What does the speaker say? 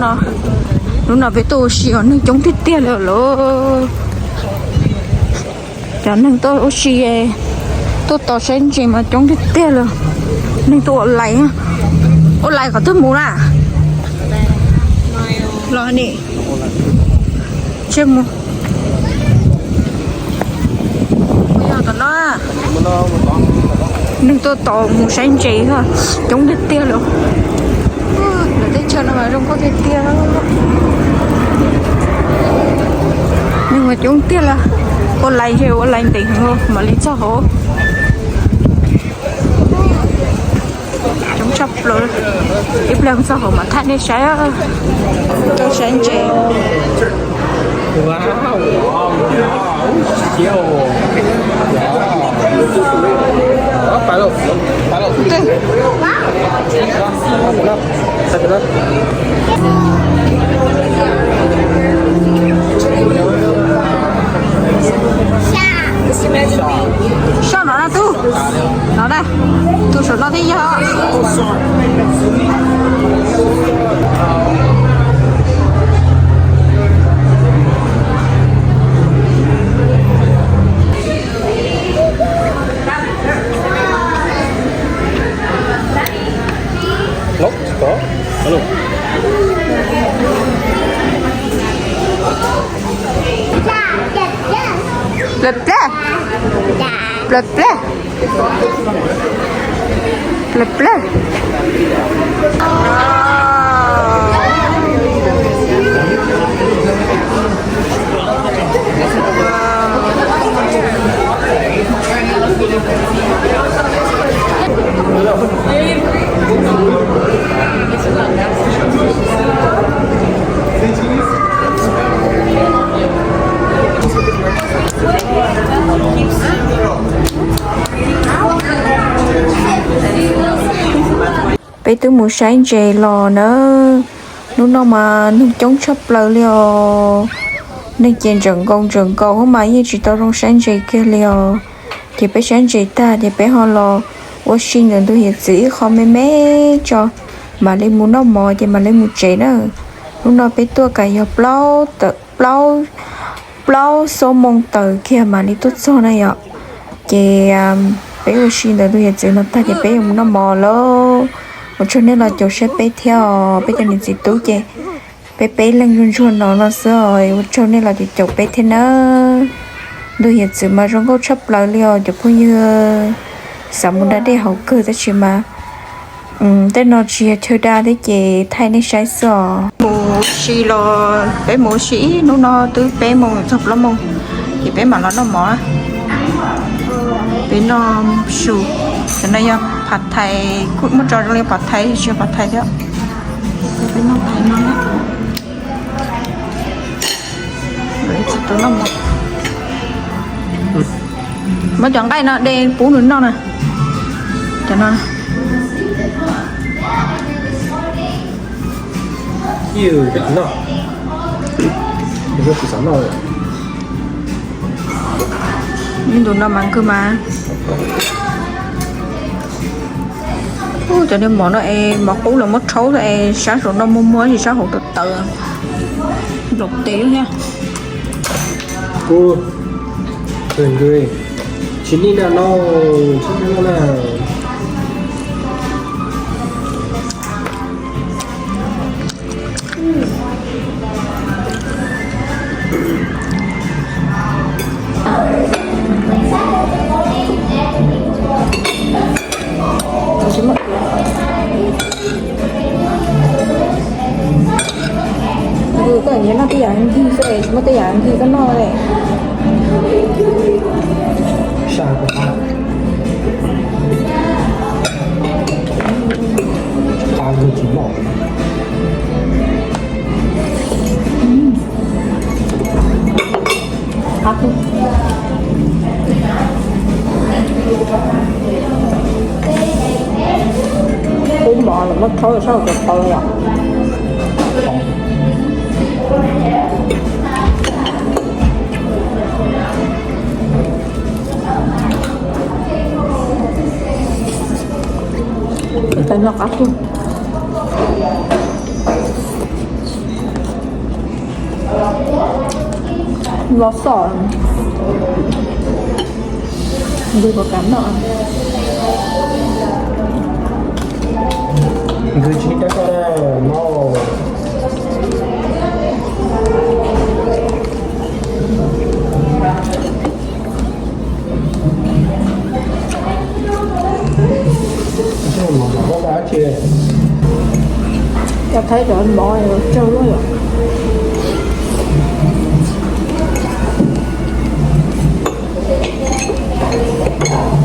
No, hnub no peb tuaj ua si os, neeg coob tiag tiag li lawm. Cov neeg tuaj ua si, tuaj tos saib ntses mas coob tiag tiag li. Neeg tuaj ua lais, ua lais qhov twg mus na? Los ni, tsij mus. Yog tom no, neeg tuaj tos mus saib ntses, coob tiag tiag li. Lawv teb chaws no mas zoo nkauj tiag tiag. Neeg mas coob tiag li. Ua lais, ua lais ntev heev, mam li txog hauv. Coob tshaj plaws. Ib pliag txog hauv mam thaij nej saib. Tuaj saib ntses. Soj no na tub, no na, tus saum no thiab yog. Plaws plaws. Plaws plaws. Plaws plaws. Peb twb mus saib ntses los na. Hnub no mas neeg coob tshaj plaws li os. Neeg ces ntsaws nkaus ntsaws nkaus mas yeej tsis tau zoo saib ntses kiag li os. Ces peb saib ntses tag ces peb ho los ua si ntawm ntug hiav txwv ib qho me me tso, mam li mus noj mov ces mam li mus tsev na. Hnub no peb tuaj kav yog plaub, plaub xuab moos tawm kiag mam li tuaj txog na yom. Ces peb ua si ntawm ntug hiav txwv no tag ces peb yuav mus noj mov lawm. Ua tsaug nej los caum saib peb thiab os, peb cov niam txiv tub ces peb peb leeg ntsuag ntsuag no no xwb os. Ua tsaug nej los caum caum peb thiab nawb. Ntug hiav txwv mas zoo nkauj tshaj plaws li os cov phooj ywg. Xav mus da dej hauv kawg tab sis mas tej no tsis yog chaw da thiab ces thaij nej saib xwb os. Mus si los, peb mus ua si ib hnub no twb peb moos txog plaub moos, ces peb mam los noj mov. Peb noj su, cov no yog phav thais, kuj muab tso zoo li phav thais, tsis yog phav thais thiab. Peb noj thais no na. Tsis tau noj mov. Muab cov nqaij no de pub nws noj na. Cov no. Ib ntus no mas kawg mas. Cov niag mov no es mov qub los muab rhaub es sab saum no muag muag es sab hauv tawv tawv. Nplaum tes thiab. Tsis nij na no, tsis nij na. Koj nyiam noj tej yam nkig xwb es tsis muaj tej yam nkig koj noj li. Kub mov los muab rhaub sab hauv tawv tawv yom. Tais noj qab kawg. Los xom, nws có cắn đó. Nws tsis cab koj no. Cov Thaib cov mov tsawg luaj yom.